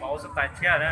Pauv xab tais thiab na.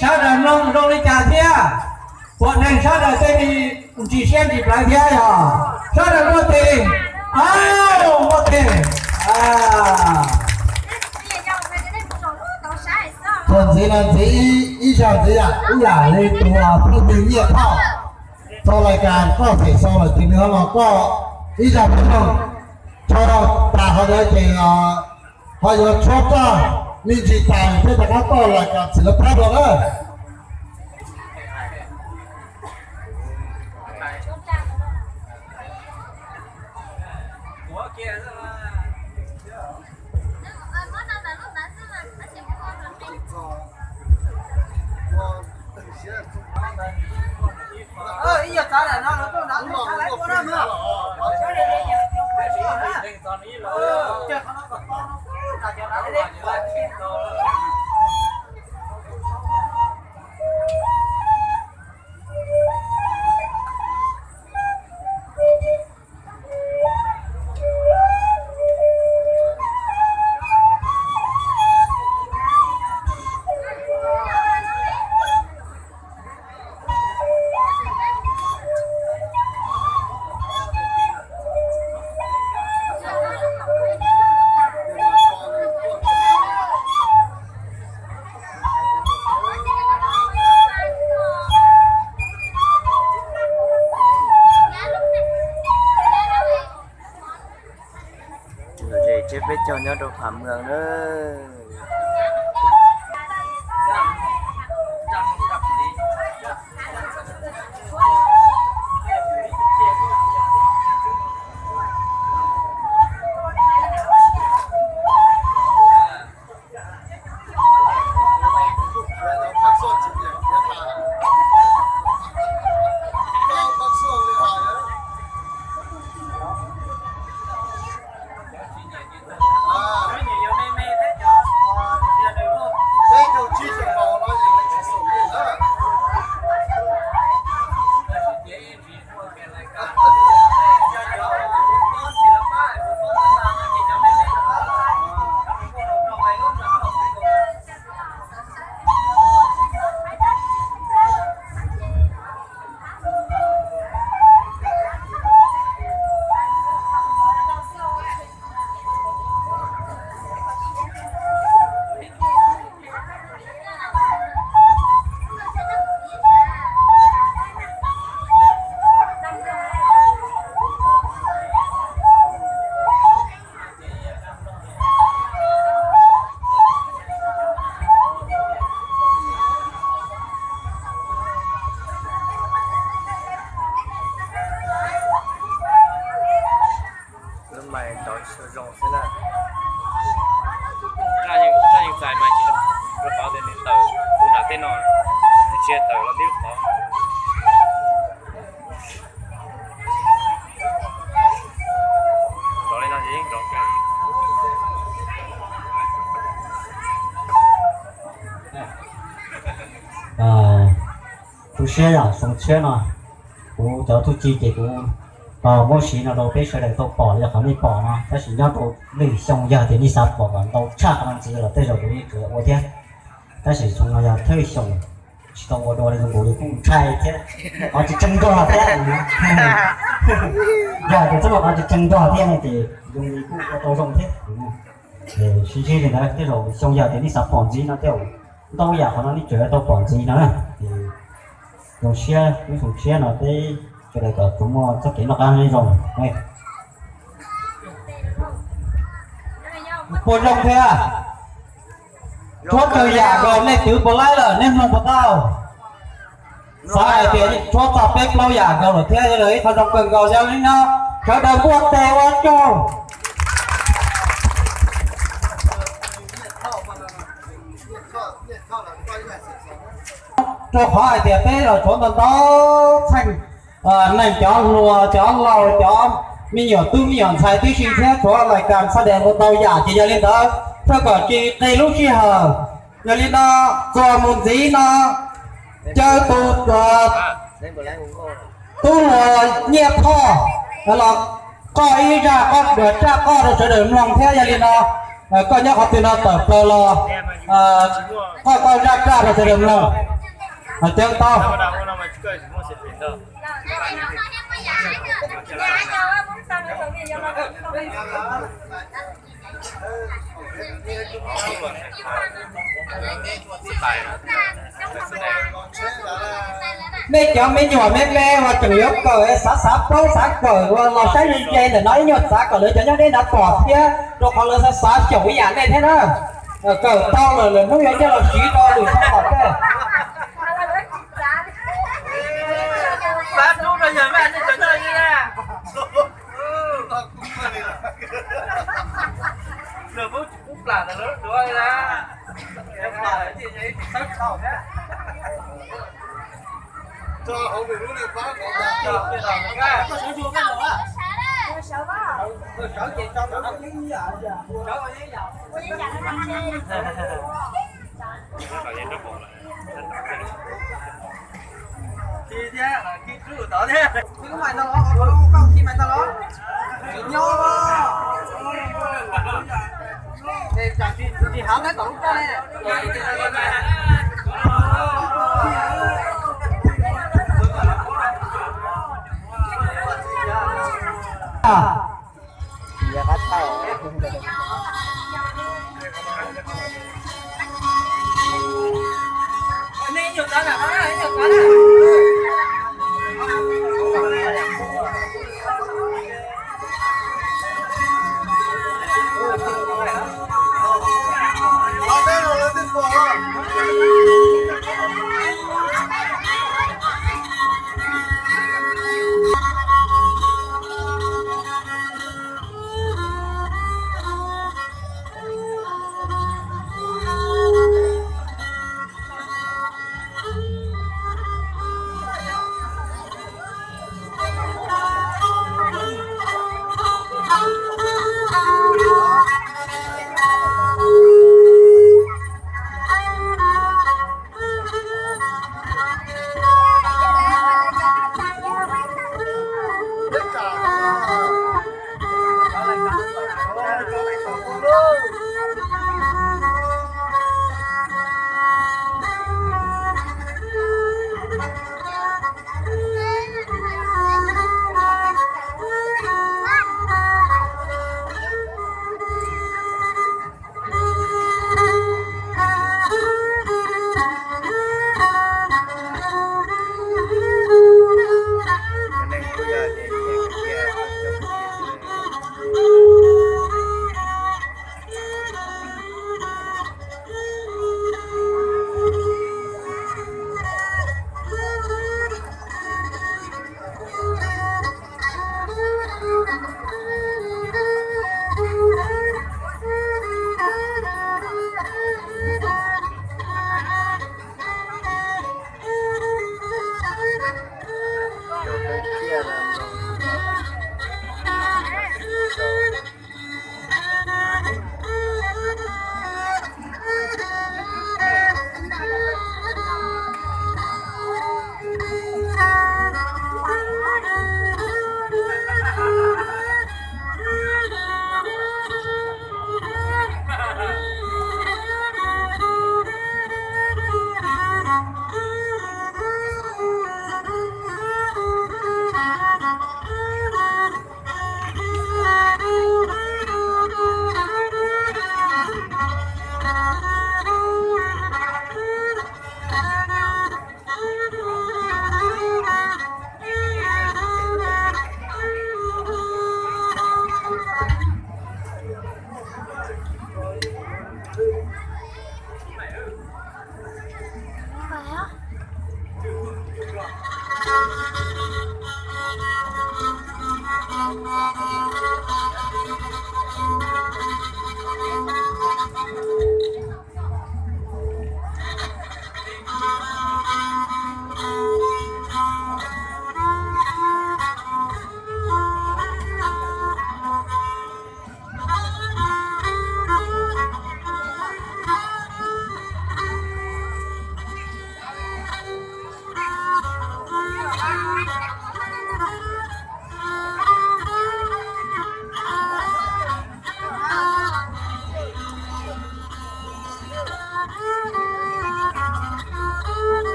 Sawv daws mloog zoo li cas thiab? Puas neeg sawv daws tej li ntsis siab ntsis plawv thiab yog? Sawv daws muaj tes. Au, muaj tes. Txuas ntxiv no ntxiv ib zaug ntxiv, ib yam li tus phooj ywg Nyiaj Thoj txog lais kas koj phem xau lawm ces nws ho los koj ib zag peb noog, tso rau tas qhov ntawd ces ho yuav tshuab roj me ntsis tas peb rov qab toj lais kas txiv lawv pab dua na. Lom zem thiab peb caug nyob rau Phav Meeg na. Tsis tawm los tib qhov. Rov li no ces yeej rov kawg. Tu siab yom, xyoo tshiab no kuv cov txuj ci ces kuv tau muab siv no rau peb sawv daws tau pom li qhov nej pom no, tab sis nyob rau lwm xyoo yog tias nej xav pom kom ntau tshaj qhov no ntxiv los tej zaum kuv yeej tseem ua thiab. Tab sis xyoo no yog thawj xyoo tsis tau ua dua li zoo nkaus li kuj ntshai thiab, qhov tsis tseeb nrog thiab. Yog tias txoj qhov tsis tseeb nrog thiab ne ces zoo li kuj ua tau zoo thiab. Sib ntsib li ntawd tej zaum xyoo yog tias nej xav pom ntxiv no tej zaum ntau yam qhov no nej tseem tau pom ntxiv no na. Ces zoo siab, lub xyoo tshiab no peb sawv daws kom tsuas muaj txoj kev noj qab nyob zoo. Puas zoo thiab? Tshuav tsawg yam nkaus nej twv puas laib lawm, nej mloog puas tau? Xav hais tias tshuav txog peb plaub yam nkaus lawm thiab, yog li ib qho zoo kawg nkaus. Yog li no sawv daws npuaj tes ua tsaug. Rau qhov hais tias peb los tshuav ntau ntau txheej neeg, cov hluas, cov laus, cov me nyuam tub me nyuam ntxhais tib si thiab tshuav lais kas xa des ntau ntau yam, ces yog li ntawd thov kom tsis qi lub sij hawm. Yog li no txuas mus ntxiv no caw tus tub hluas Nyiaj Thoj los qoj ib zaj qoj, raj qoj rau sawv daws mloog thiab. Yog li no koj nyob qhov twg no tawm plaws los qoj koj zaj raj rau sawv daws mloog. Caw tau. Nej cov me nyuam me me uas tseem yuav kawm, xav xav paub xav kawm uas los saib ze ze ntawm no, ib nyuag xav kom lawv cov nyob deb no pom thiab, rau qhov lawv xav xav xyaum ib yam nej thiab na. Kawm tau lawm lwm hnub yuav coj los siv rau lwm thaj pom tej.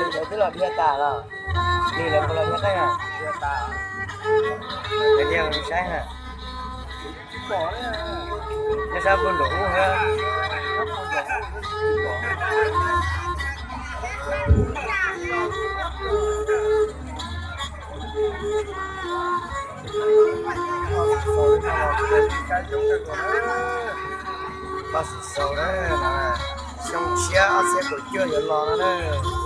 Lwm lawv twb los dhia tas los? Li lawv puas los dhia qeej? Dhia tas. Lawv dhia saib na. Nej saib puag nraum ub na. Paj Xim Xaus na, xyoo tshiab ob txhiab kaum cuaj yuav los no na.